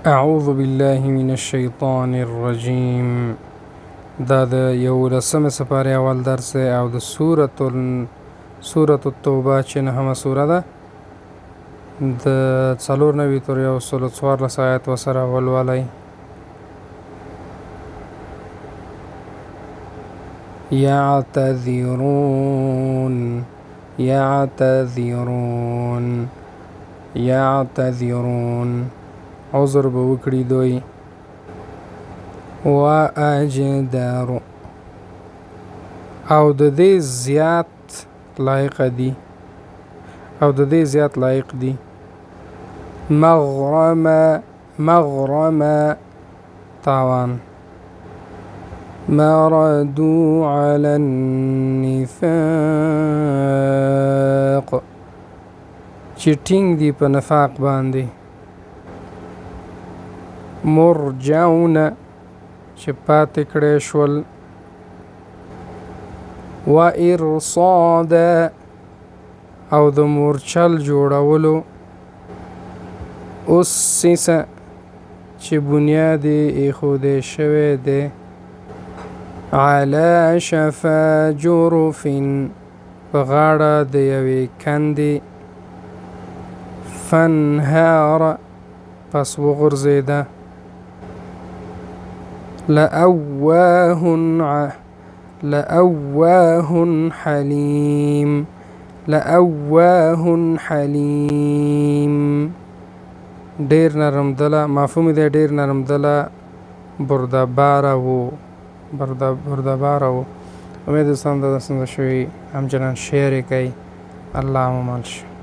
اعوذ بالله من الشیطان الرجیم. دا د یولسمې سپارې اول درس دی او د سورة سورة التوبه چې نهمه سوره ده د 94 تر 114 آیت وسره ولولئ. یعتذرون یعتذرون یعتذرون، عذر به وکړي دوی. واجدر، او د دې زیات لایق دي، او د دې زیات لایق دي. مغرم مغرم، تاوان. مردوا على النفاق، چې ټینګ دي په نفاق باندې. مرجعون، چې پاتې کړی شول. و ارصاد، او د مورچل جوړولو. اسس، چې بنیاد یې ایښودی شوی دی. علی شفا جرف، په غاړه د یوې کندې. فانهار، پس وغورځېده. لأواه لأواه حلیم لأواه حلیم. ډیر نرم دله، مفهوم دی ډیر نرم دله، بردباره وو، بردباره وو. امید دوستان دا څنګه شوي هم جنان شیر یې کوي. الله مو مل شه.